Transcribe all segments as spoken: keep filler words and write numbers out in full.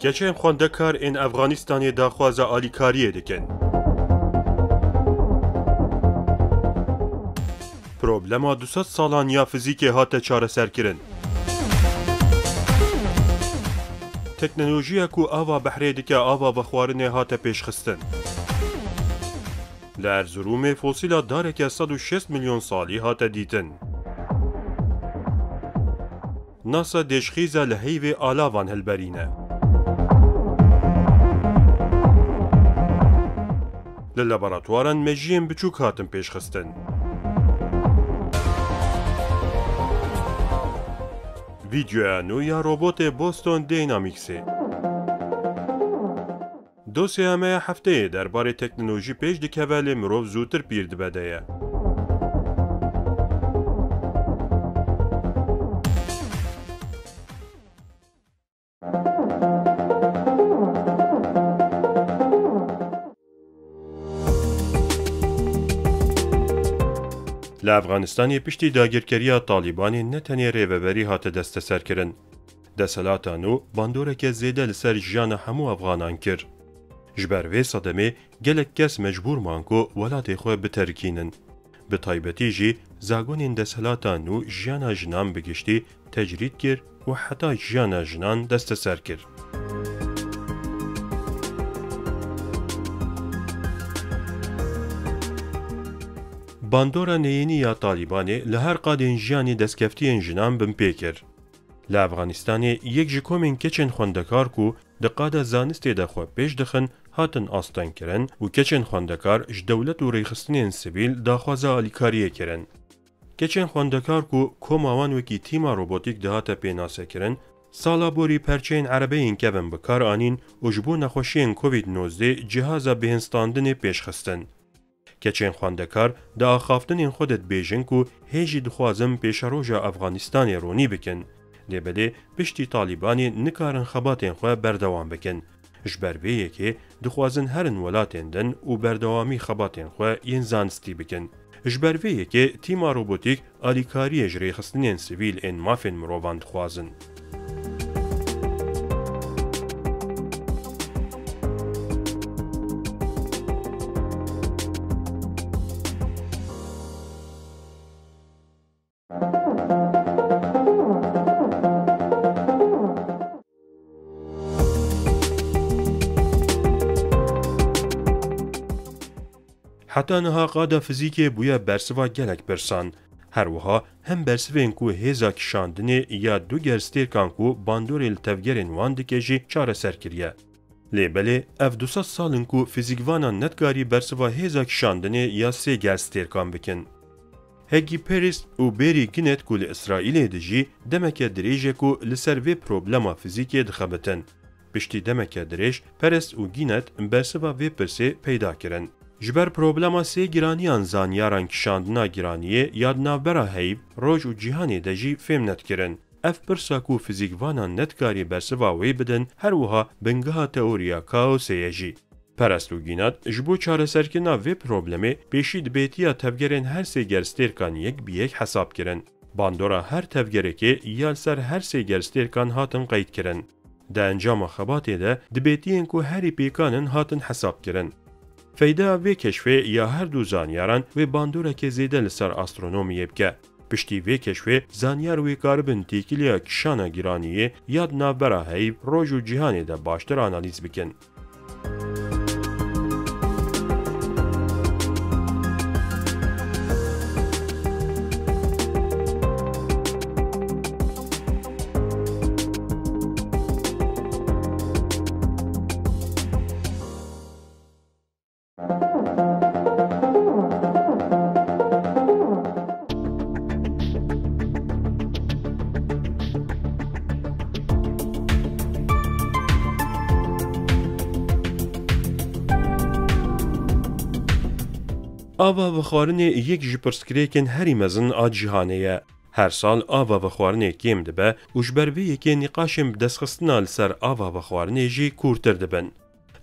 Keçên xwendekar ên Efxanistanê daxwaza alîkariyê dikin. Problema du sed salan ya fizîkê hate çareserkirin. Teknolojiya ku ava behrê dike ava vexwarinê hate pêşxistin. Li Erzurumê fosîla dareke sed û şêst milyon salî hate dîtin. NASA dêşxîza li heyvê alavan hilberîne. Li laboratuwaran mejiyên biçûk hatin pêşxistin. Vîdeoya nû ya robotê Boston Dynamicsê. Dosyeya me ya hefteyê derbarê teknolojî pêş dikeve, lê mirov zûtir pîr dibe de ye. Li Efxanistanê piştî dagirkeriya Talîbanê ne tenê rêveberî hate desteserkirin. Desthilata nû bandoreke zêde li ser jiyana hemû Efxanan kir. Ji ber vê sedemê gelek kes mecbûr man ku welatê xwe biterikînin. Bi taybetî jî zagonên desthilata nû jiyana jinan bi giştî tecrîd kir û heta jiyana jinan desteser kir. Bandora neyênî ya Talîbanê li her qadên jiyanê destkeftiyên jinan binpê kir. Li Efxanistanê yek ji komên keçên xwendekar ku di qada zanistê de xwe pêş dixin, hatin astengkirin û keçên xwendekar ji dewlet û rêxistinên sivîl daxwaza alîkariyê kirin. Keçên xwendekar ku koma wan wekî tîma robotîk dihate pênasekirin, sala borî perçeyên erebeyên kevin bi kar anîn û ji bo nexweşiyên Covid nozdeh cihaza bêhnstandinê pêş xistin. Keçên xwendekar di axaftinên xwe de dibêjin ku hê jî dixwazin pêşeroja Efxanistanê ronî bikin. Lê belê piştî Talîbanê nikarin xebatên xwe berdewam bikin. Ji ber vê yekê dixwazin herin welatên din û berdewamî xebatên xwe yên zanistî bikin. Ji ber vê yekê tîma robotîk alîkariyê ji rêxistinên sivîl ên mafên mirovan dixwazin. Heta niha qada fizîkê bûye bersiva gelek pirsan. Her wiha hem bersivên ku hêza kişandinê ya du gerstêrkan ku bandorê li tevgerên wan dike jî çareser kiriye. Lê belê ev du sed sal in ku fizîkvanan nedikarî bersiva hêza kişandinê ya sê gerstêrkan bikin. Hegî Peris û Bêrî Ginet ku li Îsraîlê dijî demeke dirêj e ku li ser vê problema fizîkê dixebitin. Piştî demeke dirêj Peres û Ginet bersiva vê pirsê peyda kirin. Ji ber problema sê giraniyan zanyaran kişandina giraniyê ya di navbera heyv, roj û cîhanê de jî fêm nedikirin. Ev pirsa ku fizîkvanan nedikarî bersiva wê bidin, her wiha bingeha teoriya kaosê ye jî. Perest û Ginet ji bo çareserkirina vê problemê pêşî dibêtiya tevgerên her sê gerstêrkan yek bi yek hesab kirin. Bandora her tevgerekê ya li ser her sê gerstêrkan hatin qeyd kirin. Di encama xebatê de dibêtiyên ku herî pêkan in hatin hesab kirin. Feyda vê keşfê ya her du zanyaran wê bandoreke zêde li ser astronomiyê bike. Piştî vê keşfê zanyar wê karibin têkiliya kişana giraniyê ya di navbera heyv, roj û cîhanê de baştir analîz bikin. Ava vexwarinê yek ji pirsgirêkên herî mezin a cîhanê ye. Her sal ava vexwarinê kêm dibe û ji ber vê yekê nîqaşên bi destxistina li ser ava vexwarinê jî kûrtir dibin.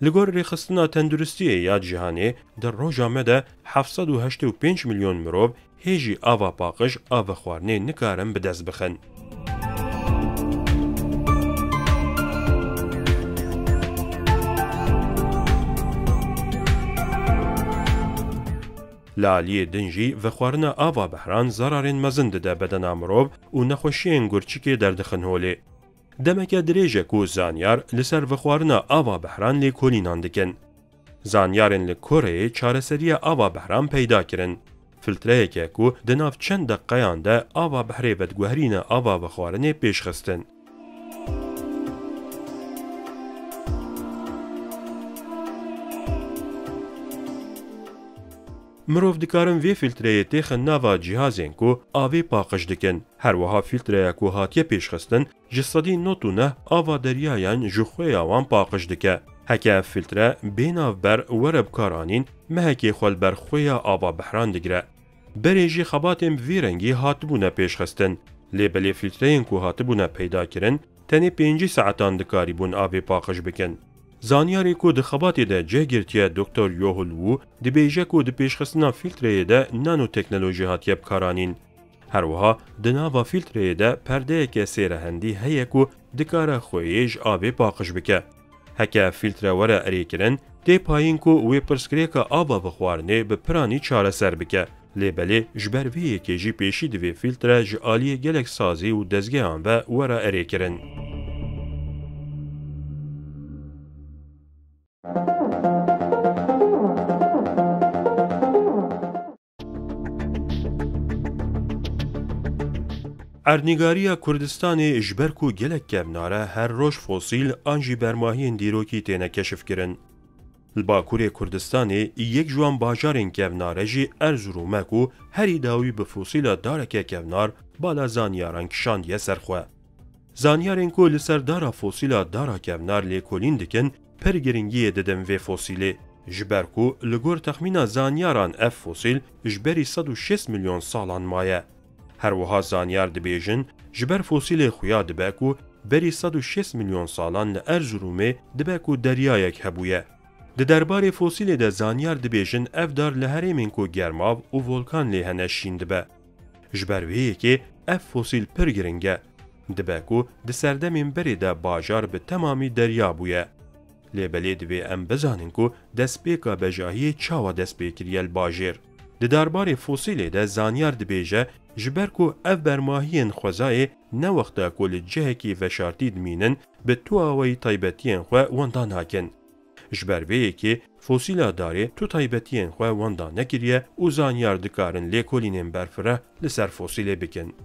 Li gor Rêxistina Tenduristiyê ya Cîhanê, di roja me de heft sed û heştê û pênc milyon mirov hê jî ava paqij, ava xwarinê nikarin bi dest bixin. Li aliyê din jî vexwarina ava behran zararên mezin dide bedena mirov û nexweşiyên gurçikê derdixin holê. Demeke dirêj e ku zanyar li ser vexwarina ava behran lêkolînan dikin. Zanyarên li Koreyê çareseriya ava behran peyda kirin. Filtreyeke ku di nav çend deqeyan de ava behrê vediguherîne ava vexwarinê pêşxistin. Mirov dikarin vê filtreyê têxin nava cihazên ku avê paqij dikin. Her wiha filtreya ku hatiye pêşxistin ji sedî nod û neh ava deryayan ji xwêya wan paqij dike. Heke ev filtre bê navber were bikaranîn, mehekê xwe li ber xwêya ava behran digire. Berê jî xebatên bi vî rengî hatibûne pêşxistin. Lê belê filtreyên ku hatibûne peydakirin, tenê pêncî saetan dikarîbûn avê paqij bikin. Zanyarê ku di xebatê de cih girtiye Doktor Yohul Wu dibêje ku di pêşxistina filtreyê de nanoteknolojî hatiye bikaranîn. Her wiha di nava filtreyê de perdeyeke sêrehendî heye ku dikare xweyê ji avê paqij bike. Heke ev filtre were erêkirin, tê payîn ku wê pirsgirêka ava bixwarinê bi piranî çareser bike. Lê belê ji ber vê yekê jî pêşî divê filtre ji aliyê gelek sazî û dezgehan ve were erêkirin. Erdnîgariya Kurdistanê ji ber ku gelek kevnar e, her roj fosîl an jî bermahiyên dîrokî têne keşifkirin. Li Bakurê Kurdistanê yek ji wan bajarên kevnar e jî Erzurum e ku herî dawî bi fosîla dareke kevnar bala zanyaran kişandiye ser xwe. Zanyarên ku li ser dara fosîla dara kevnar lêkolîn dikin, pir giringiyê didin vê fosîlê. Ji ber ku li gor texmîna zanyaran ev fosîl ji berî sed û şêst milyon salan maye. Her wiha zanyar dibêjin, ji ber fosîlê xuya dibe ku berî sed û şêst milyon salan li Erzurumê dibe ku deryayek hebûye. Di derbarê fosîlê de zanyar dibêjin ev dar li herêmên ku germav û volkan lê hene şîn dibe. Ji ber vê yekê ev fosîl pir giring e. Dibe ku di serdemên berê de bajar bi temamî derya bûye. Lê belê divê em bizanin ku destpêka bejahiyê çawa dest pê kiriye li bajêr. Di darbarê fosîlê de zanyar dibêje, ji ber ku ev bermahiyên xwezayê ne wexta ku li cihekî veşartî dimînin, bi tu awayî taybetiyên xwe wenda nakin. Ji ber vê yekê fosîla darê tu taybetiyên xwe wenda nekiriye û zanyar dikarin lêkolînên berfireh li ser fosîlê bikin.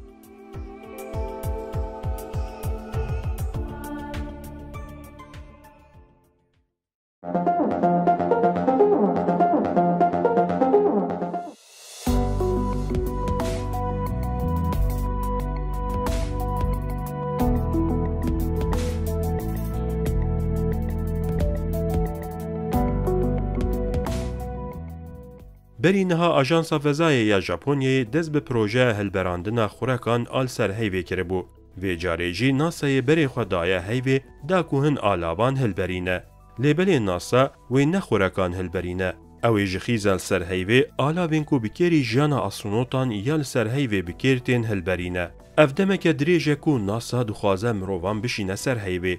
Berî niha Ajansa Fezayê ya Japonyayê dest bi projeya hilberandina xurekan a li ser heyvê kiribû. Vê carê jî NASAyê berê xwe daye heyvê da ku hin alavan hilberîne. Lê belê NASA wê ne xurekan hilberîne. Ew ê ji xîza li ser heyvê alavên ku bi kêrî jiyana astronotan ya li ser heyvê bi kêr tên hilberîne. Ev demeke dirêj e ku NASA dixwaze mirovan bişîne ser heyvê.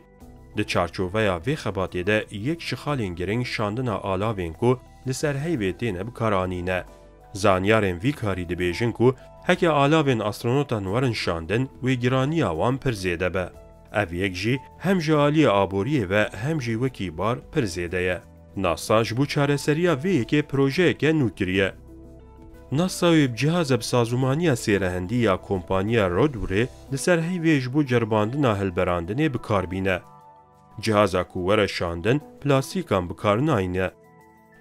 Di çarçoveya vê xebatê de yek ji xalên giring şandina alavên ku li ser heyvê têne bikaranîne. Zanyarên vî karî dibêjin ku heke alavên astronotan werin şandin, wê giraniya wan pir zêde be. Ev yek jî hem ji aliyê aboriyê ve hem jî wekî bar pir zêde ye. NASA ji bo çareseriya vê yekê projeyeke nû kiriye. NASA wê bi cihaza bi sazûmaniya sêrehendî ya kompaniya Rodwirê li ser heyvê ji bo ceribandina hilberandinê bi kar bîne. Cihaza ku were şandin, plastîkan bi kar nayne.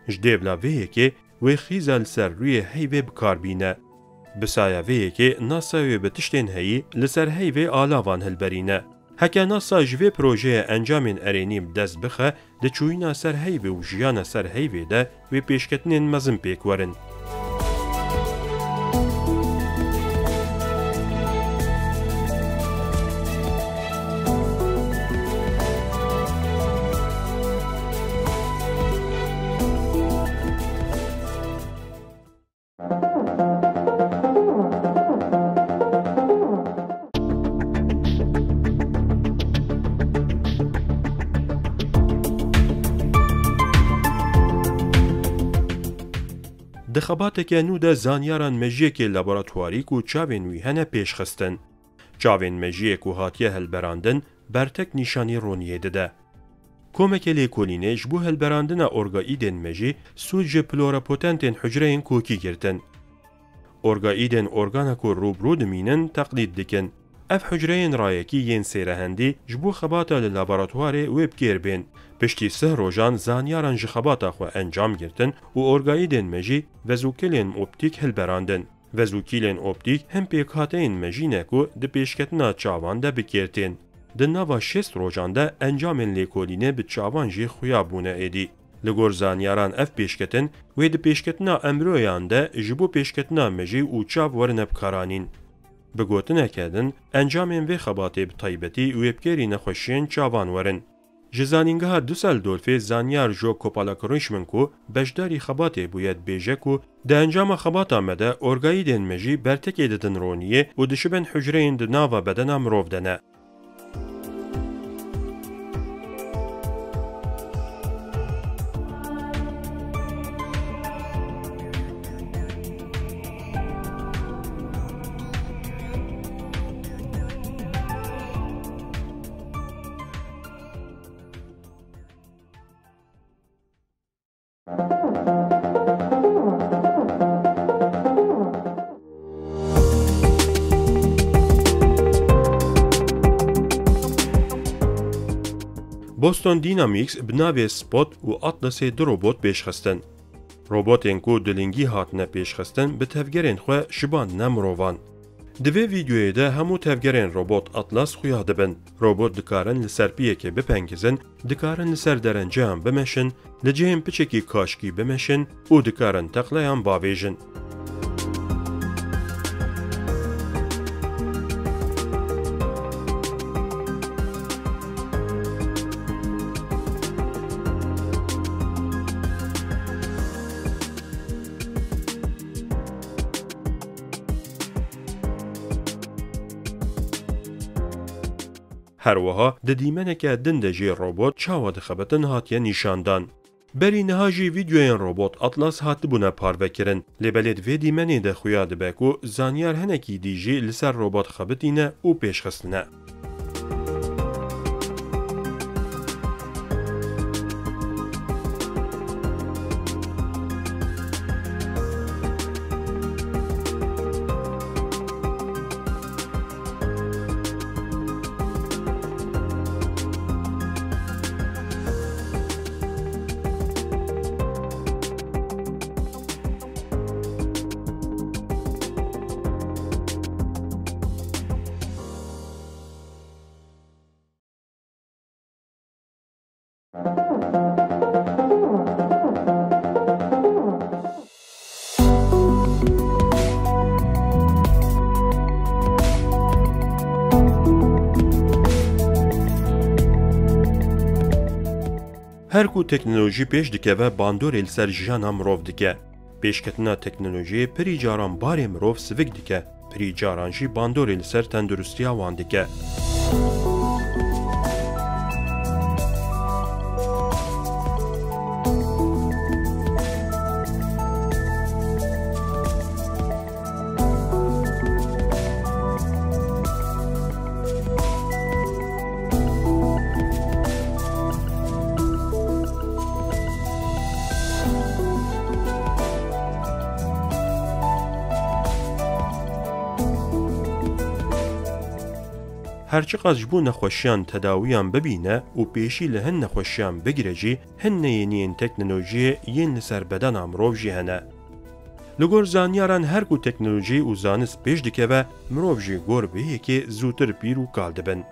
Ji dêvla vê yekê wê xîza li ser rûyê heyvê bi kar bîne. Bi saya vê yekê NASA wê bi tiştên heyî li ser heyvê alavan hilberîne. Heke NASA ji vê projeyê encamên erênî bi dest bixe, di çûyîna ser heyvê û jiyana ser heyvê de wê pêşketinên mezin pêk werin. Di xebateke nû de zanyaran mejiyekê laboratuwarî ku çavên wî hene pêş xistin. Çavên mejiyê ku hatiye hilberandin, bertek nîşanî roniyê dide. Komeke lêkolînê ji bo hilberandina orgaîdên mejî sûd ji pluripotentên hucreyên kokî girtin. Orgaîdên organa ku rû bi rû dimînin teqlîd dikin. Ev hucreyên rayekî yên sêrehendî ji bo xebata li laboratuwarê wê bi kêr bên. Piştî sih rojan zanyaran ji xebata xwe encam girtin û orgaîdên mejî vezûkilên optîk hilberandin. Vezûkîlên optîk hin pêkhateyên mejî ne ku di pêşketina çavan de bi kêr tên. Di nava şêst rojan de encamên lêkolînê bi çavan jî xuya bûne êdî. Li gor zanyaran ev pêşketin wê di pêşketina emroyan de ji bo pêşketina mejî û çav werine bikaranîn. Bi gotineke din, encamên vê xebatê bi taybetî wê bi kêrî nexweşiyên çavan werin. Ji Zanîngeha Düsseldorfê zanyar Jo Kopalak Richmond ku beşdarî xebatê bûye dibêje ku di encama xebata me de orgayîdên me jî bertekê didin roniyê û dişibin hucreyên di nava bedena mirov de ne. Boston Dynamics bi navê Spot û Atlasê du robot pêşxistin. Robotên ku dilingî hatine pêşxistin bi tevgerên xwe şibandine mirovan. Di vê vîdeoyê de hemû tevgerên robot Atlas xuya dibin. Robot dikarin li ser piyekê bipengizin, dikarin li ser derenceyan bimeşin, li cihên piçekî kaşkî bimeşin û dikarin teqleyan bavêjin. Her wiha di dîmeneke din de jî robot çawa dixebitin hatiye nîşandan. Berî niha jî vîdeoyên robot Atlas hatibûne parvekirin, lê belê di vê dîmenê de xuya dibe ku zanyar hinekî dî jî li ser robot xebitîne û pêşxistine. Her ku teknolojî pêş dikeve, bandorê li ser jiyana mirov dike. Pêşketina teknolojiyê pirî caran barê mirov sivik dike, pirî caran jî bandorê li ser tenduristiya wan dike. Her çiqas ji bo nexweşiyan tedawiyan bibîne û pêşî li hin nexweşiyan bigire jî, hin neyêniyên teknolojiyê yên li ser bedena mirov jî hene. Li gor zanyaran her ku teknolojî û zanist pêş dikeve, mirov jî gor vê yekê zûtir pîr û kal dibin.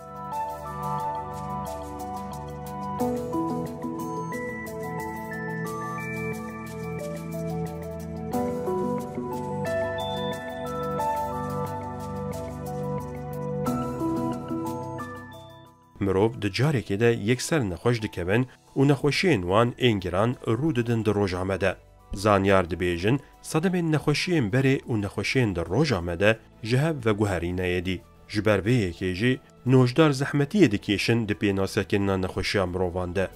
Mirov di carekê de yekser nexweş dikevin û nexweşiyên wan ên giran rû didin di roja me de. Zanyar dibêjin, sedemên nexweşiyên berê û nexweşiyên di roja me de ji hev veguherîne yê dî. Ji ber vê yekê jî nojdar zehmetiyê dikêşin di pênasekirina nexweşiya mirovan de.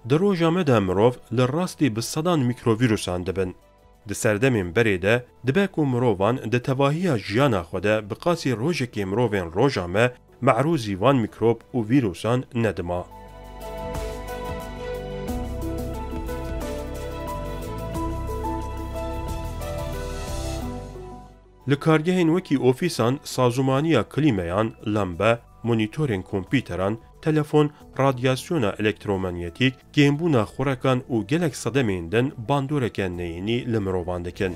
Di roja me de mirov li rastî bi sedan mîkrovîrusan dibin. Di serdemên berê de dibe ku mirovan di tevahiya jiyana xwe de bi qasî rojekê mirovên roja me me'rûzî van mîkrob û vîrusan nedima. Li kargehên wekî ofîsan, sazûmaniya klîmeyan, lembe, monîtorên kompîteran, telefon, radyasyona elektromanyetîk, kêmbûna xurekan û gelek sedemên din bandoreke neyînî li mirovan dikin.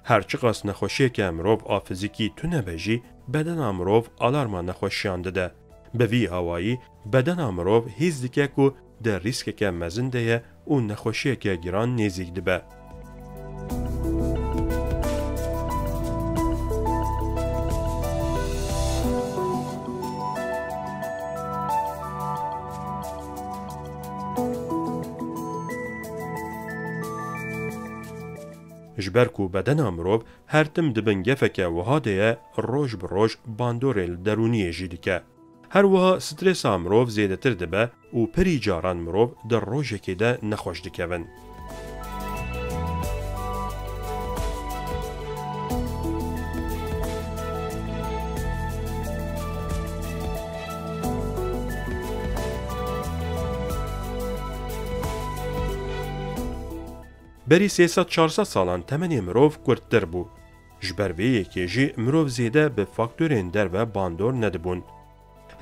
Her çiqas nexweşiyeke mirov a fizîkî tune be jî, bedena mirov alarma nexweşiyan dide. Bi vî awayî, bedena mirov hîs dike ku di rîskeke mezin de ye û nexweşiyeke giran nêzîk dibe. Ji ber ku bedena mirov her tim di bin gefeke wiha de ye, roj bi roj bandorê li derûniyê jî dike. Her wiha stresa mirov zêdetir dibe û pirî caran mirov di rojekê de nexweş dikevin. Berî sê sed çar sed salan temenê mirov kurttir bû. Ji ber vê yekê jî mirov zêde bi faktorên derve bandor nedibûn.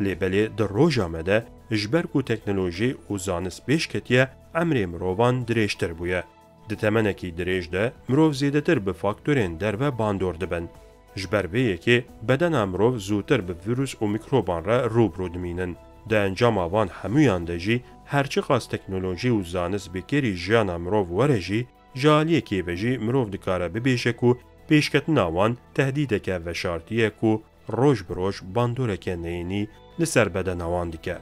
Lê belê di roja me de ji ber ku teknolojî û zanist pêş ketiye, emrê mirovan dirêjtir bûye. Di temenekî dirêj de mirov zêdetir bi faktorên derve bandor dibin. Ji ber vê yekê bedena mirov zûtir bi vîrus û mîkroban re rû bi rû dimînin. Di encama van hemûyan de jî her çiqas teknolojî û zanist bi kêrî jiyana mirov were jî, ji aliyekê ve jî mirov dikare bibêje ku pêşketina wan tehdîdeke veşartî ye ku roj bi roj bandoreke neyînî li ser bedena wan dike.